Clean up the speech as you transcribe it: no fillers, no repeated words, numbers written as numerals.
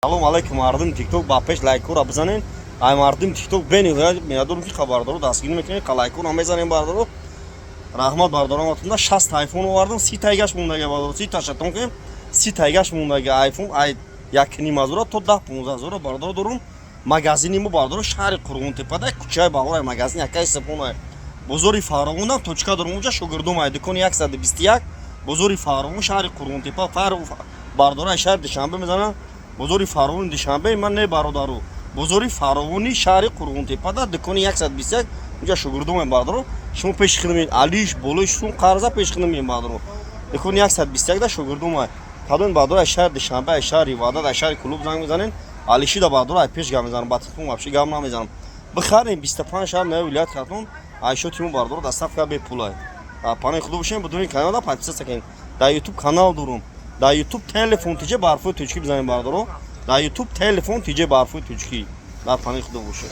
Салом алейкум, мардуми ТикТок, ба пеш лайкҳоро бизанен. Ай мардуми ТикТок бениҳоят миннатдорам, ки хабардоро дастгирӣ мекунед, лайкҳоро мезанем, бардоро. Раҳмат, бардораматунда. 60 айфон овардам, 30 тайгаш мондага, бардоро, 30 ташатон кунем, 30 тайгаш мондаги. Айфон ай 1,5 ҳазора то 10-15 ҳазора, бардоро, дорум. Магазини мо, бардоро, шаҳри Қурғонтепада, кӯчаи Баҳора, магазин якаи сепона. Бозори Фаровонам точка дорум, унҷа шогирдом ай, дукони 121, бозори Фаровон, шаҳри Қурғонтепа. Бардораи шаҳри Душанбе мезананд: бозори Фаровони Душанбе. Ман не, бародару, бозори Фаровони шаҳри Қурғонтепада, дукони 121, унҷа шогирдомем, бардоро. Шумо пеши хидмед, алиш болои сум қарза пеши хидмед, бардоро, дукони 121 да шогирдом ай. Кадом бардора аз шаҳри Душанбе, аз шаҳри Ваҳдат, аз шаҳри Кӯлоб занг мезанен, алишида, бардора, ай пеш гап мезанам, ба телефон вообще гап намезанам. Бихарем, 25 шаҳр нави вилоят Хатлон айшоти мо, бардоро, доставка бепулай. Панои худо бошем, будуни каналда подписаться кунед. Дар Ютуб канал дорум, дар Ютуб «Телефон тиҷе барфои тоҷикӣ» бизанем, бардоро, дар Ютуб «Телефон тиҷе барфои тоҷикӣ». Дар панои худо бошед.